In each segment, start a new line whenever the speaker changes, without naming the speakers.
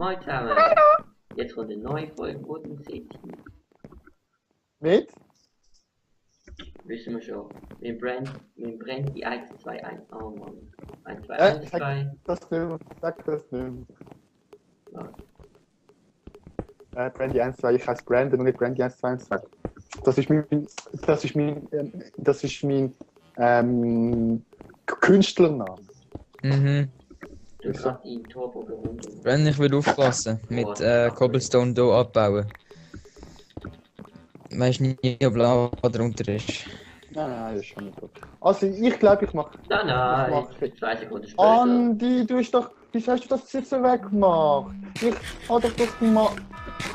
Moin zusammen. Jetzt kommt eine neue Folge Wooden City.
Mit?
Wissen wir schon. Mir brennt die 1, 2, 1. Oh Mann. 1, 2, 1, 2.
Das nicht, sag das nicht.
Ja.
Brandy 1, 2, ich heiße Brandon und nicht Brandy 1, 2, 1, 2. Das ist mein Künstlername.
Mhm.
Du kannst die Turbo runter.
Brandon, ich will aufpassen. Mit Cobblestone hier abbauen. Weißt nie, ob Lava drunter ist.
Nein, das ist schon nicht gut. Also, ich glaube, ich mache.
Nein, 2 Sekunden später.
Andi, du hast doch. Wieso hast du das jetzt so weggemacht? Ich habe doch das gemacht.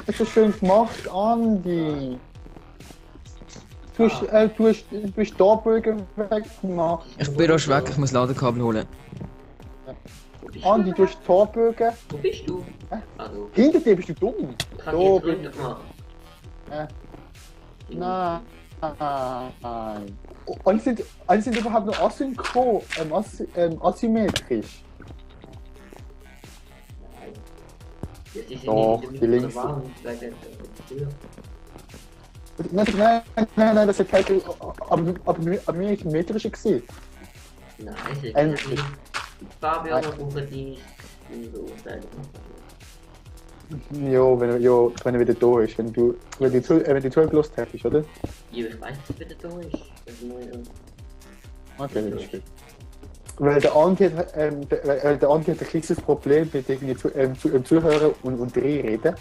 Das ist so schön gemacht, Andi. Du hast Torbögen weggemacht.
Ich bin rasch weg, ich muss Ladekabel holen.
Andi, du hast Torbögen.
Wo bist du?
Also. Hinter dir bist du dumm.
Ich kann jetzt runter gemacht.
Nein. Alle sind überhaupt noch asymmetrisch. Doch, die links. Nein, das hat halt. Aber mir ist symmetrisch gewesen.
Nein, es ist nicht. Fabian brauchen die.
Jo, wenn er wieder da ist. Wenn du zugelassen hättest, oder?
Ja, ich weiß, dass er wieder da ist.
Okay, das ist gut. Weil der Andi hat ein kleines Problem mit irgendwie Zuhören und reden.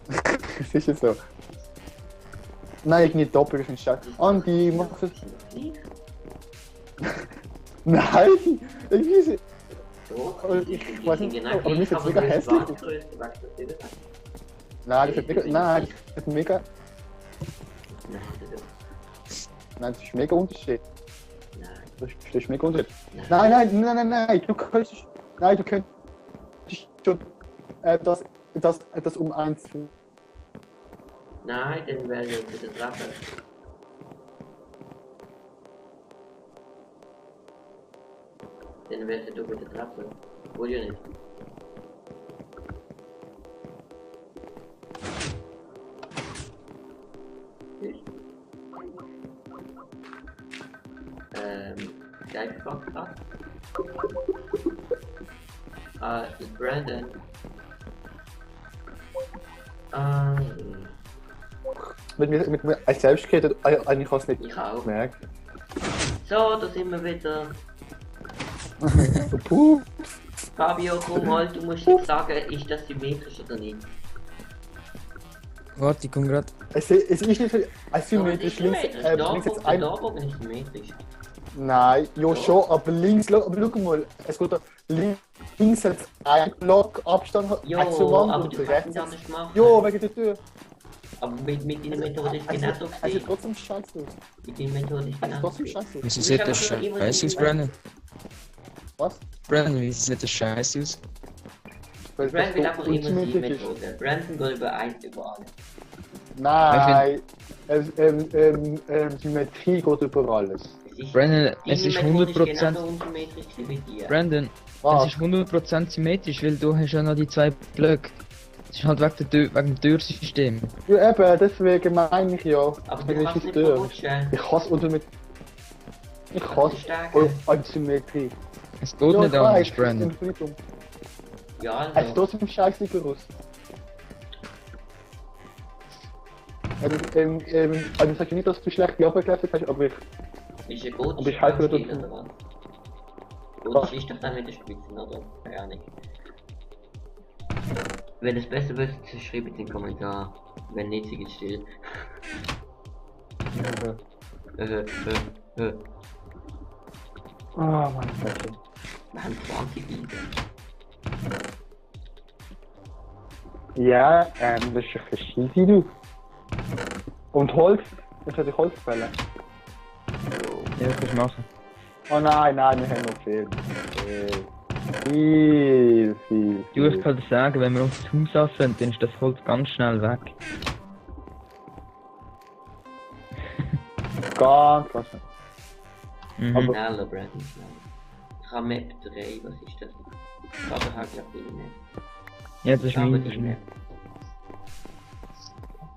Das ist ja so. Nein, irgendwie doppelt ist ein Scheiß. Andi, mach das. Nein! Irgendwie. Ich weiß nicht, aber mir ist jetzt mega hässlich. Nein, das ist mega. Nein, das ist mega. Nein, das ist mega Unterschied. Das ist mega Unterschied. Nein, du könntest schon das um 1.
Nein, dann werden wir wieder treffen. Dann werden wir wieder treffen. Wohl ja nicht. Geil gefragt hat. Brandon. Mit
mir als selbst geredet, eigentlich fast nicht.
Ich auch.
Merkt.
So, da sind wir wieder.
Puh.
Fabio, komm mal, du musst jetzt sagen, ist das symmetrisch oder nicht?
Warte, ich komm grad.
Es ist nicht asymmetrisch. Links jetzt ein.
Der Darbogen ist symmetrisch.
Nein, ja schon, aber links, aber schau mal, es geht da links hat ein Block Abstand zur Wand
aber
und
du kannst
rechts.
nicht anders machen.
Ja, wegen der Tür.
Aber mit deiner Methode ist genau so
Es sieht
gewesen.
trotzdem scheiße aus.
Mit deiner Methode ist
Es
genau
sieht
so
trotzdem
gewesen.
scheiße aus.
Wieso sieht das scheiße aus, Brandon?
Was?
Brandon, wieso sieht das scheiße aus?
Weil
Brandon will
das
einfach
so
immer die
unsymmetrisch ist.
Methode. Brandon geht über alle.
Nein, Symmetrie geht über alles.
Brandon, es ist 100%.
Unsymmetrisch wie dir.
Brandon,
Was?
es ist 100% symmetrisch, weil du hast ja noch die 2 Blöcke. Es ist halt wegen dem Türsystem.
Ja eben, deswegen meine ich ja.
Aber du
Deswegen
kannst
ist
nicht
die Tür.
verrutschen.
Ich hasse Ich hasse Asymmetrie.
Es geht nicht anders, Brandon.
Ja,
Es sieht
also.
trotzdem scheiße aus. Also ich sage nicht, dass du schlecht gearbeitet hast, aber ich...
Ist ja gut,
Aber ich halte mir
Spiel,
das-
oder was? Gut, ist doch dann wieder Spitzen, oder? Keine Ahnung. Wenn ihr es besser wisst, schreibt es in den Kommentar. Wenn nicht, seid still.
Oh mein Gott.
Wir haben 20 Lieder.
Ja, das ist ein verschiedene du. Und Holz? Jetzt hätte ich Holz fällen.
Ja, kannst du machen.
Oh nein, wir haben noch viel.
Du, ich kann dir sagen, wenn wir uns das Haus anfangen, dann ist das Holz ganz schnell weg.
Ganz.
Mhm.
Aber-
Schneller, Brandon, schneller. Ich habe Map 3, was ist das? Aber halt ja viel mehr.
Ja, das ist
Aber
mein,
nicht mehr.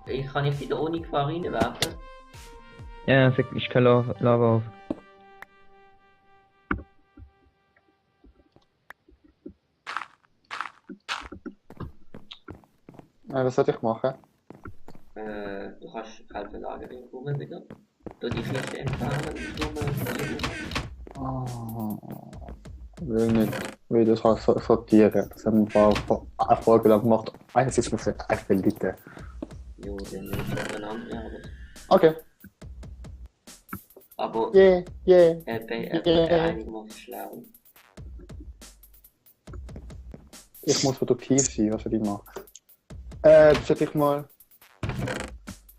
Ich kann nicht wieder ohne Gefahr reinwerfen.
Ja, ist kein Lava auf.
Was soll ich machen?
Du kannst kalte Lagerung rum wieder. Du die Kiste entfernen und
Oh, will nicht. Will das halt sortieren. Das haben wir eine Folge lang gemacht. Einerseits muss ich einfach liegen.
jo, dann ist das eine andere Arbeit.
Okay.
Aber
Yeah, yeah.
einigermaßen schlau.
Ich muss produktiv sein, was soll ich machen? Sollte ich mal.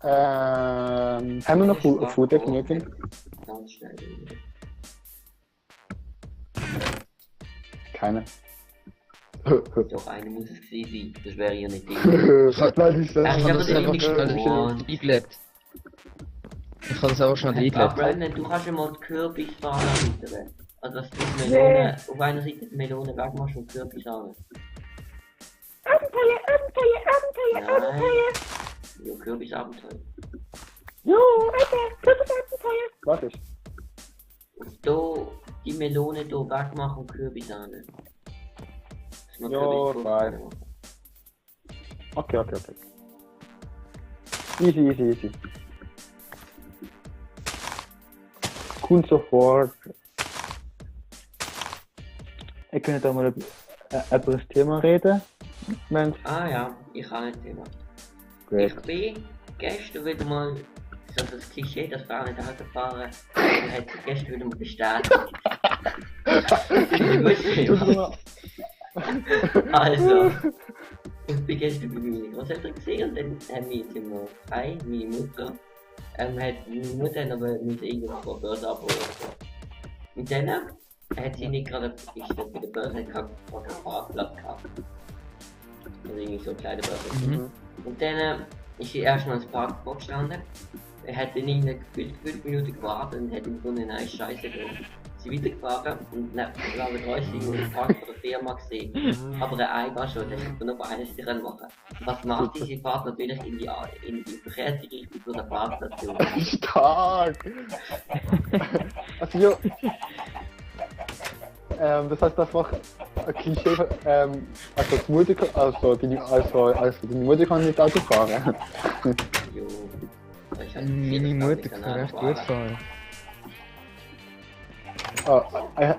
Haben wir noch Food genügend?
Ganz schnell.
Keine.
Doch, eine muss es gewesen sein. Das wäre ja nicht drin.
Nein, ist
Ja,
Ich
ich
habe
habe
das
den
einfach
nicht
schnell
gewohnt.
eingelegt. Ich habe das auch schon eingelegt.
Brandon, du kannst ja mal die Kürbisfahne erweitern. Also, dass du die Melone, auf einer Seite die Melone wegmachst und Kürbis an. Nein. Jo, Kürbisabenteuer.
Was ist?
Und die Melone hier wegmachen und Kürbis an. Dass man
Ja,
Kürbis
weiß. Okay. Easy. Cool sofort. Ich könnte da mal über das Thema reden. Mensch.
Ah ja, ich habe ein Thema.
Gut.
Ich bin gestern wieder mal, so das Klischee, dass Frauen nicht Auto fahren, hat gestern wieder mal bestätigt. Ich wusste
Entschuldigung.
Also, ich bin gestern bei meinen Großeltern gesehen und dann haben wir jetzt immer meine Mutter, meine Mutter hat aber nicht irgendwo Börse abholen. Und dann hat sie nicht gerade, ich stand bei der Börse, hat keinen Parkplatz gehabt. Also irgendwie so eine kleine Börse.
Mhm.
Und dann ist sie erstmal ins Park gestanden. Er hat dann irgendwie gefühlt 5 Minuten gewartet und hat im Grunde eine Scheiße gemacht. Sie weitergefahren und dann haben wir 30 Minuten im Park von der Firma gesehen. Aber eine Einbahnstraße, das hätte man nur eines nicht machen. Was macht sie? Sie fährt natürlich in die verkehrte Richtung von der Fahrstation.
Stark! Also, ja. Das heißt, das macht ein Klischee. Also, deine Mutter kann nicht Auto fahren.
Jo. Ich hab
Meine Mutter kann recht gut fahren.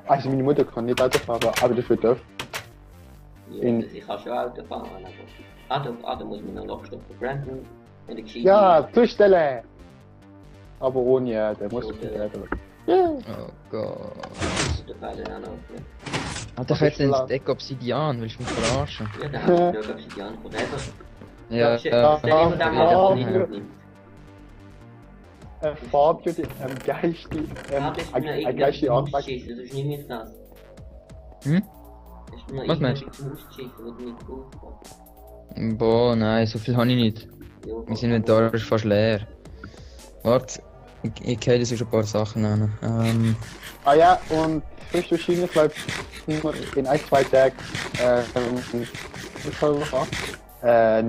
Also, meine Mutter kann nicht Auto fahren, aber dafür darf.
Ja, ich kann schon Auto fahren, aber da muss man noch Lochstoff für Brandon und der Geschichte.
Ja, zustellen! Aber ohne, der muss Yeah.
Oh Gott.
Der Pfeil auch noch.
Alter, ich hätte jetzt ein Deck Obsidian, willst du mich verarschen?
Ja, der hat nur Obsidian forever.
Ja,
Stell dir mal den mal, der nicht mitnimmt.
Fabio, geilste, ein geilste Antrag.
Das ist nicht mehr das.
Hm?
Das ist nur
Was meinst
du? Schießen, wo du nicht gut machst.
Boah, nein, so viel habe ich nicht.
Jo,
Mein Inventar ist fast leer. Warte, ich kann dir schon ein paar Sachen nennen.
Ah ja, und höchstwahrscheinlich bleibt in 1-2 Tagen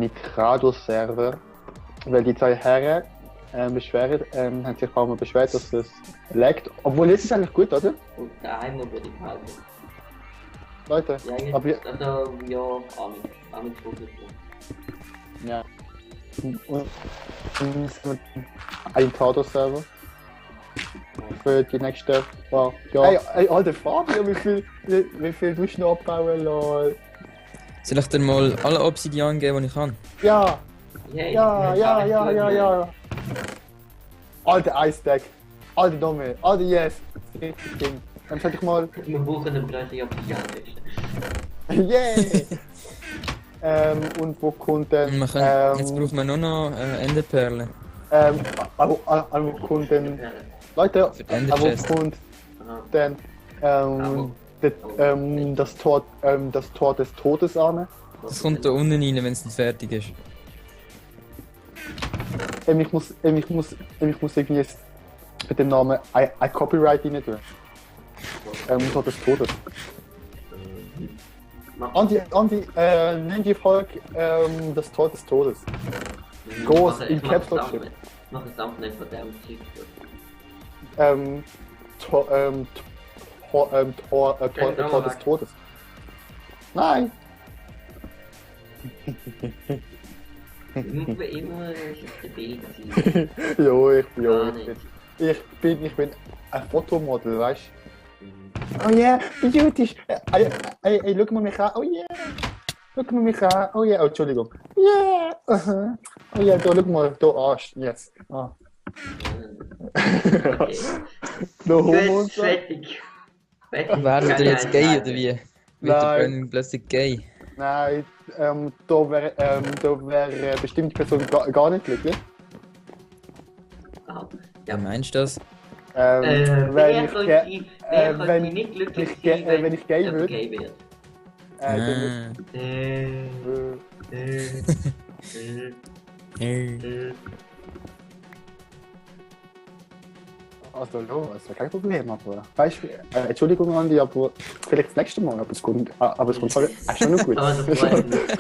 Nitrado-Server, weil die zwei Herren haben sich ein paar Mal beschwert, dass das laggt. Obwohl jetzt ist es eigentlich gut, oder?
und daheim würde ich halten.
Leute,
Ja, jetzt,
aber
also, ja, Ahnung,
ja. Und ein Nitrado-Server für die nächste Wow. Ja. Hey, alter Fabio, wie viel tust du noch abbauen, lol?
Soll ich dir mal alle Obsidian geben, die ich kann?
Ja!
Hey,
Ja. Alter Eisdeck. Alter Domme. Alter Yes. Richtig Ding. Dann sollte ich mal.
Wir buchen den plötzlich Obsidian.
Yay! Und wo kommt denn.
Wir können, jetzt brauchen wir nur noch Enderperlen.
Wo kommt denn. Leute,
Für die
wo
Enderchest.
kommt denn. Das Tor des Todes an?
Das kommt da unten rein, wenn es nicht fertig ist.
Ich muss irgendwie mit dem Namen ein Copyright rein tun. Tor des Todes. Andi, nenn die Folge das Tor des Todes. Groß in Caps Lock steht.
Ich mach es einfach nicht von dem Zeug.
Tor des Todes. Nein!
Immer stabil sein.
Ich bin ein Fotomodel, weißt du? Oh yeah, beauty! Ey, schau mal mich an, oh yeah! Schau mal mich an, oh yeah, oh, Entschuldigung. Yeah! Oh yeah, da schau mal, da Arsch, yes. Ah.
Okay.
No
Gut,
Homo.
fertig.
Wären wir jetzt gay oder wie? Wird der
Nein.
Brennan plötzlich gay?
Nein, da wär bestimmt die Person gar nicht glücklich.
Ah,
Wie
ja.
meinst du das?
Wer könnte
wenn
nicht glücklich
ich
sein,
wenn ich gay
jemand
würde.
gay wird?
Ah.
Also, ja, das wäre kein Problem, aber. Weißt du, Entschuldigung, Andi, aber vielleicht das nächste Mal, aber es kommt schon noch gut.
Aber das freut mich nicht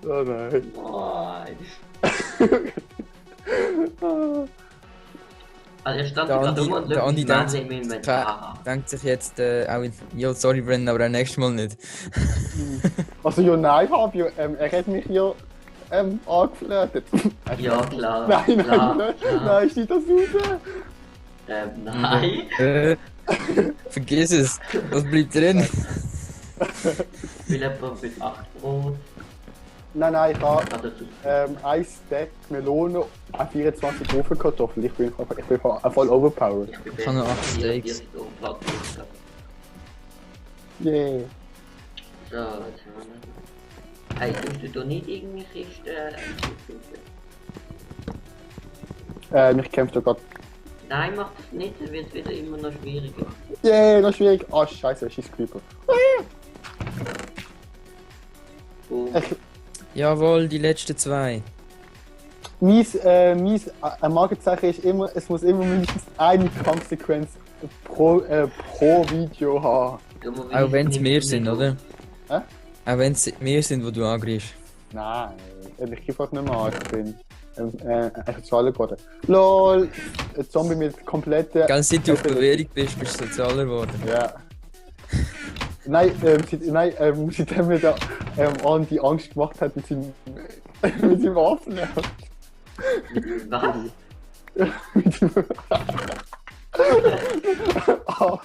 so.
Oh nein.
Nein. Also er stand
Der
gerade
Andi-
rum und
der
schaut
Andi
die
denkt-
Männer im Inventar an.
Denkt sich jetzt auch, ja, sorry Brennan, aber auch nächstes Mal nicht.
Also, ja, nein, Fabio, er hat mich hier angeflirtet.
Ja, klar.
Nein,
klar,
nein,
klar.
nein, steht das raus?
Nein.
Vergiss es, was bleibt drin?
Philipp mit 8 Brot.
Nein, ich habe
Hat er zu
ein Stack Melone und 24 Ofenkartoffeln. Ich bin voll overpowered.
Ich habe noch 8 Steaks.
Yeah.
So, jetzt haben wir. Hey, tust du da nicht irgendwie Kisten?
Ich kämpfe da gerade.
Nein, mach das nicht, dann wird es wieder immer noch schwieriger.
Yeah, noch schwierig. Ah, scheiße, schieß Creeper.
Oh,
Jawohl, die letzten 2.
Mies Markenzeichen ist immer, es muss immer mindestens eine Kampfsequenz pro Video haben.
Auch wenn es mehr sind, oder?
Hä?
Auch wenn es mehr sind, wo du angreifst.
Nein, ich gebe halt nicht mehr an, ich bin sozialer geworden. LOL, ein Zombie mit kompletten...
Ganz seit du auf Bewährung bist, bist du sozialer geworden.
Ja. Nein, seitdem mir der Andi Angst gemacht hat mit seinem Waffen.
Was?
Ah,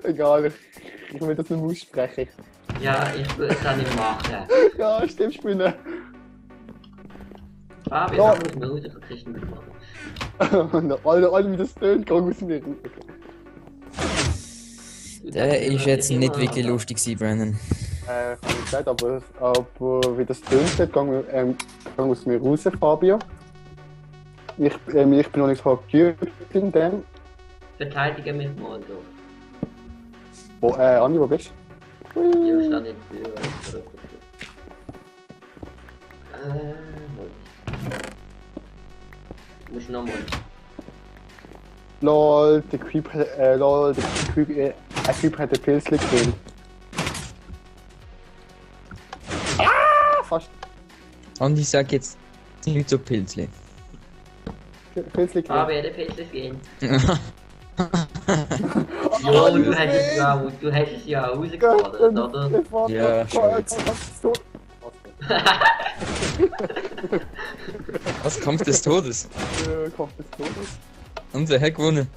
egal, ich will das nicht mehr aussprechen.
Ja, ich würde es auch nicht machen.
Ja, stimmt, Spinne.
Ah, wir
Ja.
haben uns raus, ich krieg nicht mehr.
Alle wie das tönt, gang aus mir.
Der ist jetzt nicht wirklich lustig gewesen, Brennan.
Kann ich sagen, aber wie das tönt, gang aus mir raus, Fabio. Ich bin noch nicht so geübt in dem.
Verteidige mich mal so.
Wo, Andi, wo bist du?
Hier stand in der Tür. Muss nochmal.
Lol, der Creep hat den Pilz gekillt. Ah, fast.
Andi, sag jetzt nicht so Pilzli.
Pilz gekillt.
Ah, werde Pilzes gehen. Ja, du hast es ja auch rausgefordert, oder?
Ja, schon jetzt. Was, Kampf des Todes?
Kampf des Todes.
Und wer hat gewonnen?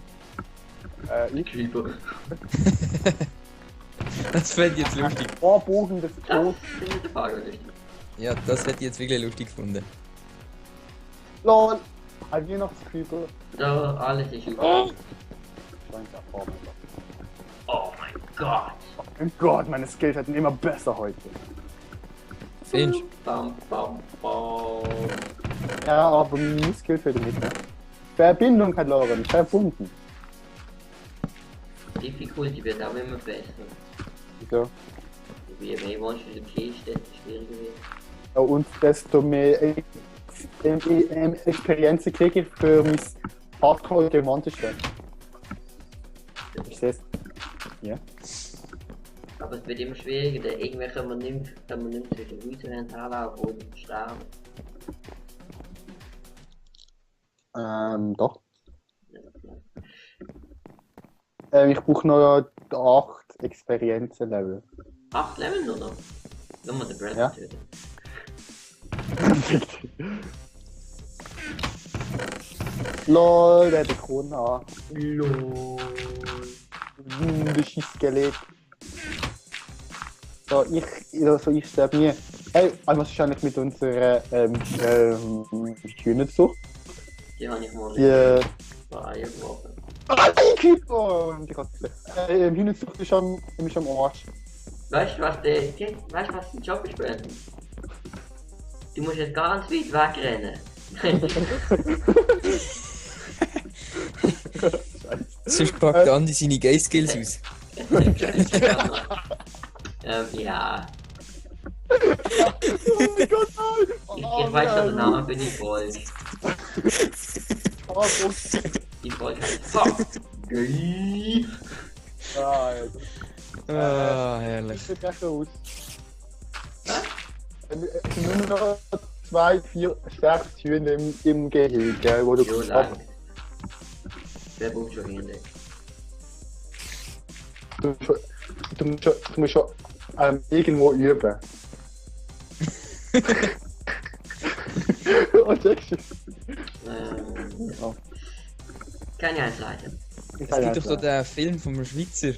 Ich.
Creeper.
Das fände ich jetzt lustig.
Bogen des
Das
Todes.
ist der Frage richtig.
Ja, das hätte ich jetzt wirklich lustig gefunden.
Lol. Ein Weihnachtscreeper.
So, alles ist gut.
Oh
Oh mein Gott.
mein Gott, meine Skills werden immer besser heute.
Finch?
Bam, bam, bam.
Ja, aber meine Skills werden nicht mehr. Verbindung hat Lauren, verbunden.
Difficulty wird auch immer besser.
So.
Je mehr Monster du killst, desto schwieriger wird.
Und desto mehr Experienz kriege ich für mein Hardcore-Diamantenschwert. Ich sehe es. Ja.
Aber es wird immer schwieriger, denn irgendwann können wir nicht zwischen Häusern herlaufen oder sterben.
Doch.
Ja, genau.
Ich brauche noch 8 Experienzen-Level.
8 Level nur noch. Lass mal den Brett
Ja.
töten.
LOL, der hat die Krone an.
LOL.
Der Skelett. So, ich sterbe nie. Hey, was ist eigentlich mit unserer Hühnerzucht?
Die habe ich mal
Die
Eier geworfen.
Küper! Und ich hatte Hühnerzucht ist am Arsch.
Weißt du, was der Job ist, Brandon? Du musst jetzt ganz weit wegrennen.
Sonst packt Andi seine Gay-Skills aus.
Ja.
Oh mein Gott, nein!
Ich weiß schon den Namen für die Folge.
Oh,
Die Folge heißt Fuck! Gay!
Ah, herrlich.
Ich sieht gleich aus. Es sind nur noch 2, 4, 6 Hühner im Gehege, wo du
Jo, lang. Wer braucht schon hin?
du musst schon irgendwo üben. Oh, checkst du? Oh.
Kann ich eins leiten.
Ich
Es
kann
gibt
nicht
doch so
sagen.
den Film vom Schweizer.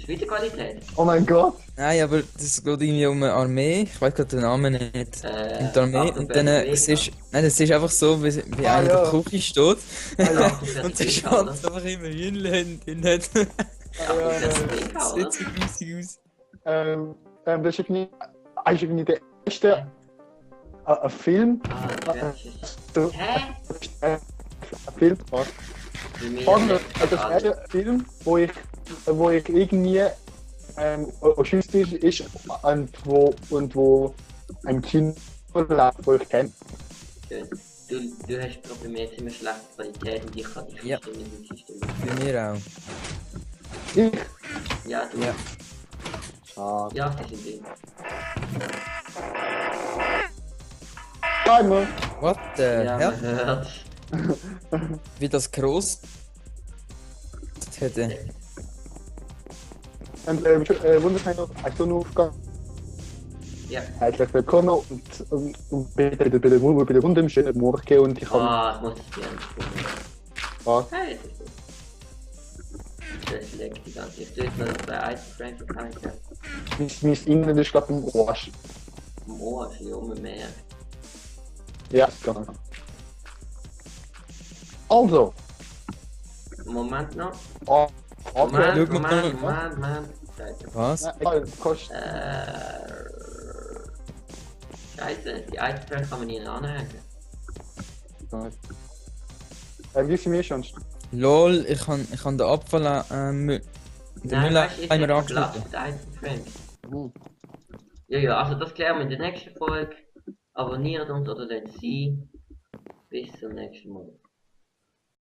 Schweizer Qualität.
Oh mein Gott!
Nein, aber das geht irgendwie um eine Armee. Ich weiß gerade den Namen nicht. In der Armee. Und dann siehst nein, das ist einfach so, wie
Ah,
einer in
ja.
der Küche steht.
Ja,
Und der schaut einfach immer Hühnchen in den hat. Das sieht so grusig aus.
Das ist irgendwie der erste Film.
Hä?
Ein Film, was? Das erste Film, wo ich irgendwie schüssisch ist und wo ein Kind lebt, wo ich kenne.
Du hast gerade bei mir ziemlich schlechte Qualität und ich kann dich
Ja.
verstehen mit dem System.
Bei mir auch.
Ich?
Ja, du.
Ja.
Schade.
Ja, die sind drin.
Timer!
What the
Ja,
hell?
man hört.
Wie das groß hätte.
Und wunderschön noch eine Sonnenaufgabe.
Ja.
Herzlich willkommen und bitte bei der wunderschönen Morgen und ich habe
Ah, ich muss es gerne tun.
was.
Hey, das ist gut. Das leckt die ganze Zeit. Ich tue jetzt noch bei Ice Frank bekannt.
Mein Innen ist glaube ich im Arsch.
Im Ohr, ist hier oben mehr.
Ja, genau. Also,
Moment noch.
okay.
Schau mal
Moment. Scheiße.
Was?
Ja, egal, du kannst.
Scheiße, die Ice Frank kann man nie anhängen.
Wie sind wir schon?
Lol, ich kann den Abfall den Müll einmal angeschnitten.
Ice Frank. Ja, also das klären wir in der nächsten Folge. Abonniert uns oder lasst sie. Bis zum nächsten Mal.